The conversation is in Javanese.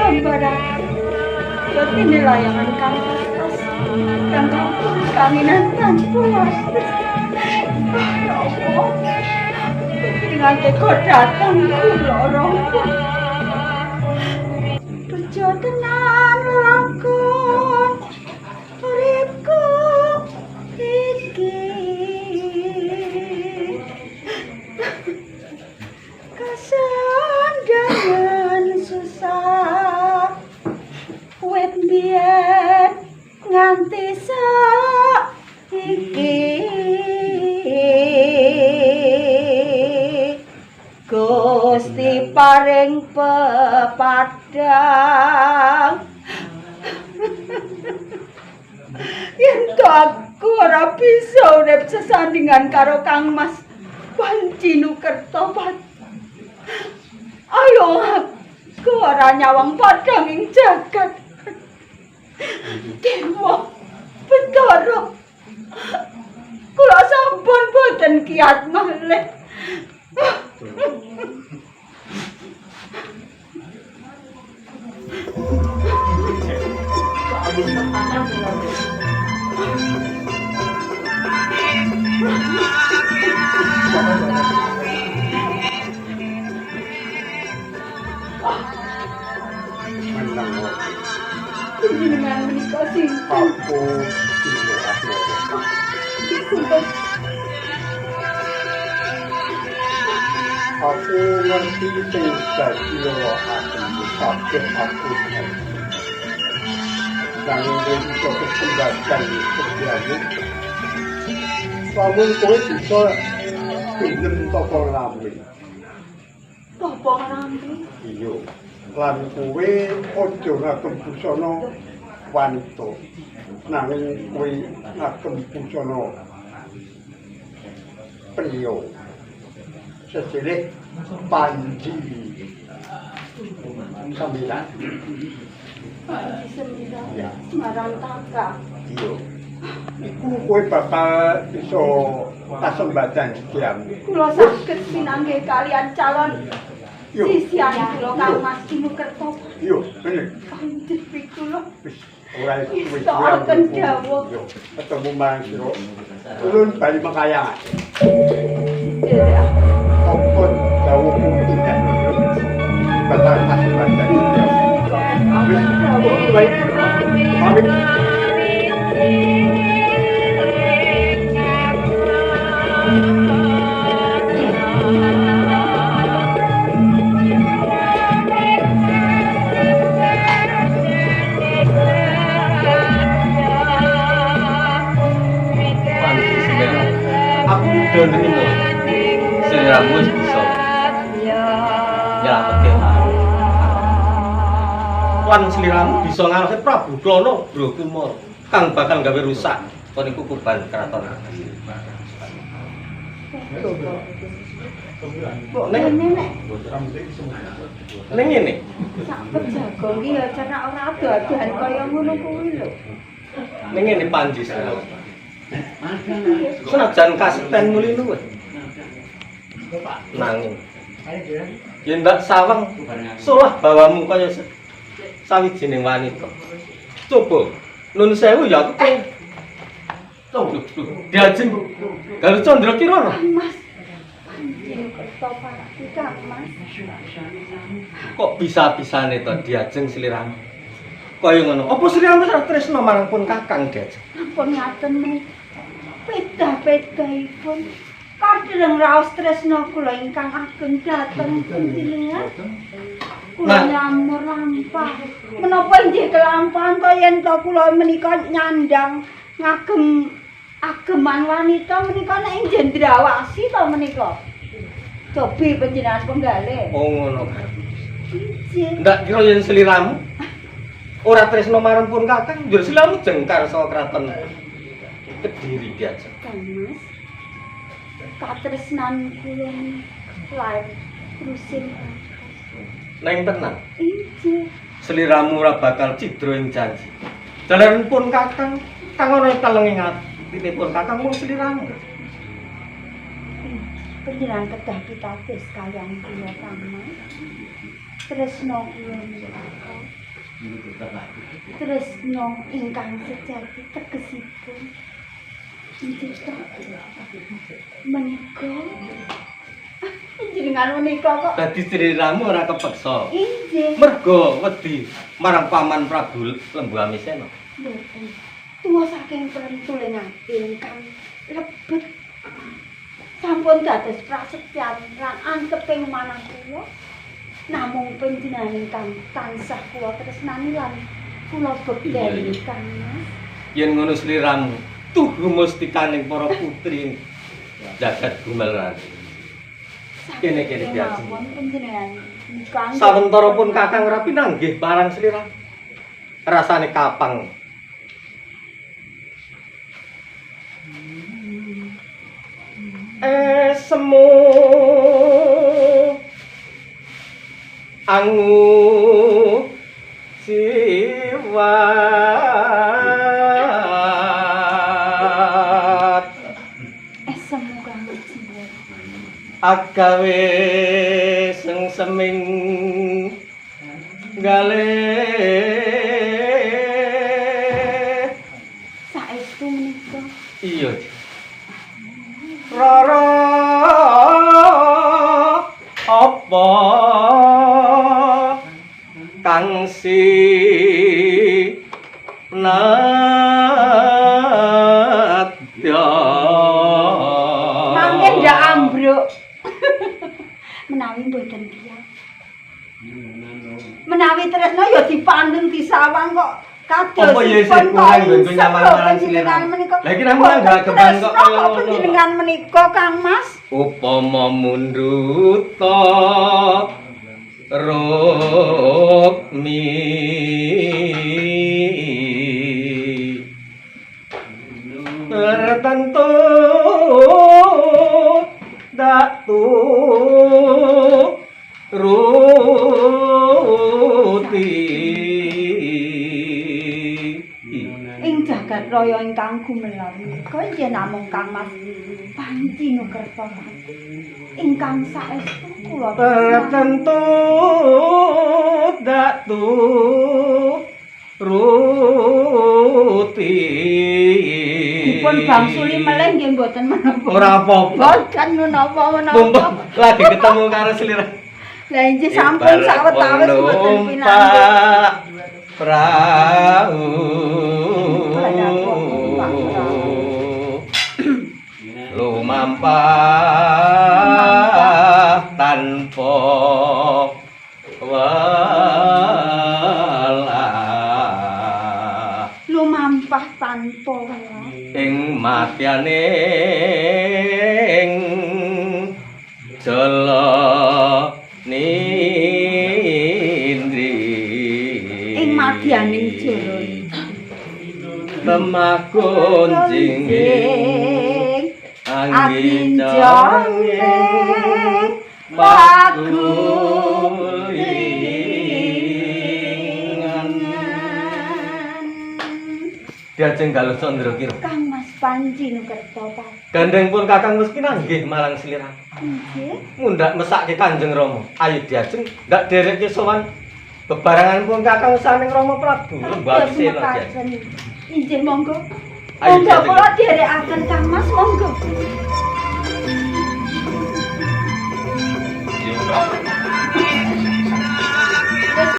Gambarake ya dene layangan kang atas kang kanginan tanpa wates. Ya Allah, panjenengan teka dateng kula rompok. Bejo tenan lelakon uripku iki. Kasandangan susah wit biyen nganti saiki. Gusti paring pepadang. Yen to aku ora bisa urip sesandingan karo Kang Mas Panji Nukertopat. Ayo aku ora nyawang padhang ing jagat. Dewa Betara, kula sampun boten kiat malih. Panjenengan menika sinten? Aku Tino Asmara. Aku ngerti sing dadi lara atimu kabeh aku ngerti. Nanging kowe iso kesempatan setiamu. Lamun kowe bisa pinjem tapa nglambi. Tapa nglambi? Iya. Lan kowe aja ngagem busana wanita. Nanging kowe ngagem busana priya. Sesilih Panji Sembilan. Panji Sembilan. Ya. Marantaka. Iya. Iku kowe bakal iso kasembadan setiamu. Kula saged pinanggih kalian calon sisian kula Kang Mas Inukerto. Iya, bener. Panji kula. Wis ora wis akan dawuh. Yo, ketemu marang sira. Ulun bali mekayangan. Iya. Apa dawuhmu tindak bakal kasembadan setiamu. Wis, baik. Pamit. Panji Sembilan, aku udah nerima seliramu wis bisa nyelametke aku. Lan seliramu bisa ngalahke Prabu Klono Brokumara kang bakal gawe rusak kon iku kuban kraton. Mbok ngene nek Ning ngene, sak pejago iki ya cerak ora ado-adohan kaya ngono kuwi lho. ning ngene Panji Sembilan. Senajan kasekten muli luwih. Nanging yen ndak sawang solah bawamu kaya sawijining wanita. Coba nun sewu ya aku pengen. Duh, duh, diajeng Galuh Candra Kirana. Kang Mas Panji Nukertopati Kang Mas. Kok bisa-bisane to diajeng sliramu? Kaya ngono. Apa sliramu ora tresna marang pun Kakang diajeng? Ampun ngaten menika. Pedah-pedahipun kadreng raos tresna kula ingkang ageng dhateng panjenengan. Kula nyamur lampah. Menapa inggih kelampahan to yen to kula menika nyandang ngagem ageman wanita menika nek inggih ndrawasi to menika. Cobi panjenengan penggalih. Oh ngono. Inggih. Ndak kira yen sliramu ora tresna marang pun Kakang, njur sliramu jengkar saka kraton Kediri diajeng. Kang Mas. Katresnan kula lair rusin. Neng tenan, Inggih. sliramu ora bakal cidra ing janji. Jalaran pun Kakang kang ana ing telenging atine pun Kakang mung sliramu. Panjenengan kedah pitados kaliyan kula Kang Mas. Tresna kula menika Tresna ingkang sejati tegesipun inggih to menika panjenengan menika kok Dadi sliramu ora kepeksa. Inggih. Mergo wedi marang Paman Prabu Lembu Amisena. Mboten. Tuwa saking prentuling ati ingkang lebet sampun dados prasetyan lan anteping manah kula. Namung panjenengan ingkang tansah kula tresnani lan kula bekteni Kang Mas. Yen ngono sliramu tuhu mustikaning para putri jagat gumelar. Kene-kene biasa. Panjenengan nika Sawentara pun Kakang ora pinanggih barang sliramu. Rasane kapang. Esemu angu siwat esemu kang jiwa agawe sengseming gale saestu menika. Iya Rara apa kang si nadya mangke ndak ambruk. Menawi mboten piyam. Menawi tresna ya dipandeng disawang kok kados. Apa ya isih kurang nggo nyawang marang sliramu. Lah iki nang gak kok kaya ngono. Panjenengan menika Kang Mas. Upama mundhuta rukmi tertentu dak turuti ing jagat raya ingkang gumelar menika inggih namung Kang Mas Panji Nukerta ingkang saestu kula tertentu dak turuti. Dipun bangsuli melih nggih mboten menapa. Ora apa-apa. Mboten menapa-menapa. Mumpung lagi ketemu karo slira. Lah inggih sampun sawetawis mboten pinanggih. Prau lumampah tanpa welah. Lumampah tanpa welah. Ing matyane jala nindri. Ing madyaning jala lemah gonjing aginjanging pagulingan. Diajeng Galuh Candra Kira. Kang Mas Panji Nukerta Pati. Gandeng pun Kakang wis pinanggih marang sliramu. Nggih. Mundhak mesake Kanjeng Rama. Ayo diajeng ndak derekke sowan bebarengan pun Kakang saning Rama Prabu Lembah Sena. Inggih monggo. Monggo kula dherekaken Kang Mas monggo.